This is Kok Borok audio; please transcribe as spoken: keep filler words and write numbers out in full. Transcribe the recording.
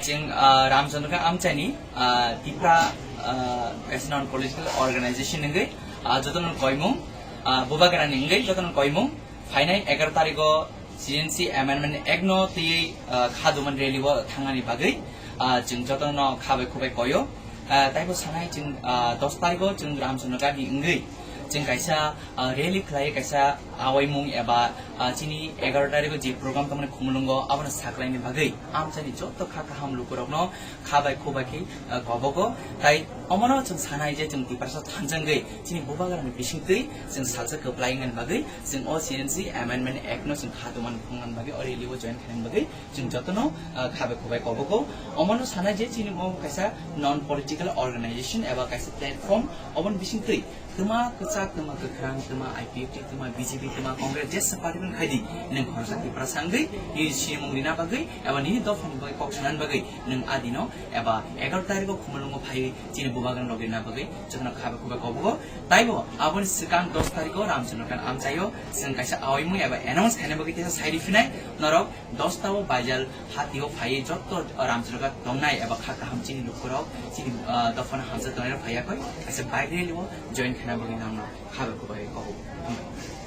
Chwng, ah, Ramchandra Khan amchaini, ah, Tipra, ah, kaisa non political organization wngwi, ah, jotono koimung, ah, Bubagrani wngwi jotono koimung, phainai egaroh tarikh o C N C Amendment Act no twiwi, ah, kha duman rally o thangnani bagwi, ah, chwng jotono kha bai khubai koyo. Ah, taibo sanai chwng, ah, dos tarikh o chwng Ramchandra Khan ni wngwi chwng kaisa, ah, rally khlai kaisa awaimung eba, ah, chini egaroh tarikh o je program tongmani Khumulwngo abono saklaini bagwi amchaini joto kha kaham lukurokno kha bai khubai khe, ah, kobogo. Tai omono chwng sanai je chwng Tiprasa thansa wngwi chini Bubagrani bisingtwi chwng salsa kwplai wngmani bagwi chwng o C N C Amendment Act no chwng kha duman phungnani bagwi o rally o join khainani bagwi chwng jotono, ah, kha bai khubai kobogo. Omono sanai je chini mo kaisa non political organization eba kaisa platform oboni bisingtwi twma kwchak, twma kwkhrang, twma I P F T, twma B J P, twma Congress, jesa party no khaidi, nwng khoroksa Tiprasa wngwi nini sinimung rina bagwi eba nini dophani bagwi kok sanani bagwi nwng a dino eba egaroh tarikh o Khumulwngo phaiwi chini Bubagrani rok rina bagwi jotono kha bai khubai kobogo. Taibo aboni swkang dos tarikh o Ramchandra Khan amchaio chwng kaisa awaimung eba announce khaina bagwi teisa sai riphinai norok dosta o baijal hatio phaiwi joto Ramchandra Khan tongnai eba kha kaham chini lukurok chini, ah, dophano hamjak tongnai rok phaiya koi kaisa bike rally o join khaina bagwi nangno kha bai khubai kobogo.